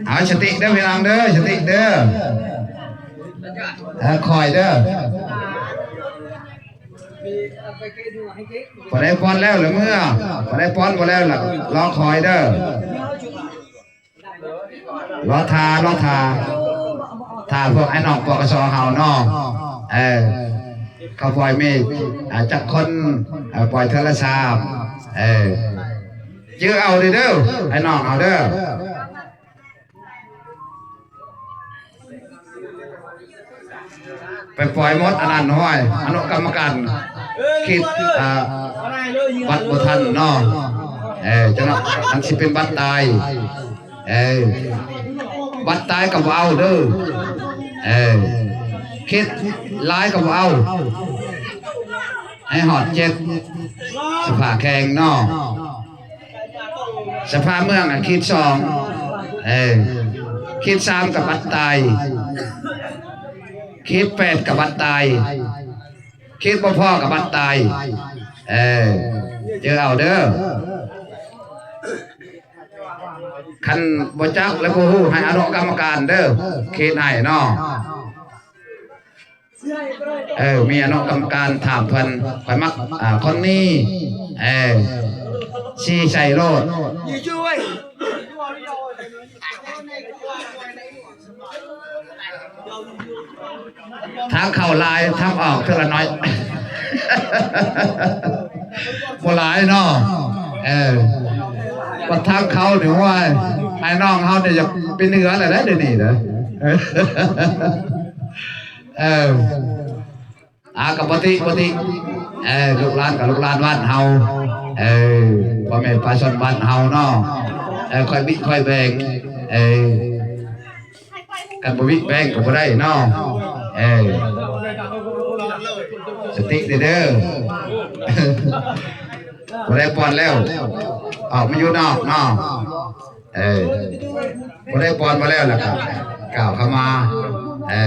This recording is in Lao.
ເອົາສະຕິເດີພີ່ນ້ອງເດີ ສະຕິເດີ ເອີ ຄ່ອຍເດີ. ຜູ້ໃດປ້ອນແລ້ວລະເມືອ ຜູ້ໃດປ້ອນບໍ່ແລ້ວລະລໍຄອຍເດີ. ລໍຖ້າ ລໍຖ້າ ຖ້າພວກອ້າຍນ້ອງ ປກສ ເຮົາເນາະ ເອີ ເຂົາປ່ອຍມີ ອາ ຈັກຄົນ ເອີ ປ່ອຍເທື່ອລະສາມ ເອີ ຈື່ເອົາເດີ ເດີ ອ້າຍນ້ອງເຮົາເດີ. ໄປປ່ອຍໝົດອັນນັ້ນ ຫ້ວຍ ອະນຸກຳມະການຄິດ ອາ ບັດບໍ່ທັນເນາະ ເອີ ຈັ່ງນັ້ນ ມັນຊິເປັນບັດຕາຍ ເອີ ບັດຕາຍກໍບໍ່ເອົາເດີ ເອີ ຄິດຫຼາຍກໍບໍ່ເອົາ ໃຫ້ຮອດເຈັດ ສະພາແຂ່ງເນາະ. ສະພາເມືອງ ອາ ຂີດສອງ ເອີ ຂີດສາມກໍບັດຕາຍ ຂີດແປດກໍບັດຕາຍ ຂີດບໍ່ພໍກໍບັດຕາຍ ເອີ ຈື່ເອົາເດີ. ຄັນບໍ່ຈັກ ແລະ ບໍ່ຮູ້ ໃຫ້ອະນຸກຳມະການເດີ ຂີດໃຫ້ເນາະ. ເອີ ມີອະນຸກຳມະການຖາມເພິ່ນ ຂ້ອຍມັກ ອາ ຄົນນີ້ ເອີ ຊີ້ໃສ່ໂລດ. ທາງເຂົ້າຫຼາຍ ທາງອອກເທື່ອລະໜ້ອຍ ບໍ່ຫຼາຍເນາະ ເອີ ບັດທາງເຂົ້ານີ້ ໂອ້ຍ ອ້າຍນ້ອງເຮົານີ້ຢາກເປັນເຫືອແລ້ວເດ້ ດຽວນີ້ເດີ. ເອີ ອາ ກໍບໍ່ຕິ ບໍ່ຕິ ເອີ ລູກຫຼານກໍລູກຫຼານບ້ານເຮົາ ເອີ ພໍ່ແມ່ປະຊາຊົນບ້ານເຮົາເນາະ ເອີ ຄ່ອຍບິດຄ່ອຍແບ່ງ ເອີ ຄັນບໍ່ບິດແບ່ງກໍບໍ່ໄດ້ເນາະ ເອີ ສະຕິເດີ ຜູ້ໃດປ້ອນແລ້ວ ອອກມາຢູ່ນອກເນາະ ເອີ ຜູ້ໃດປ້ອນມາແລ້ວ ແລ້ວກໍກ່າວຄຳມາ ເອີ.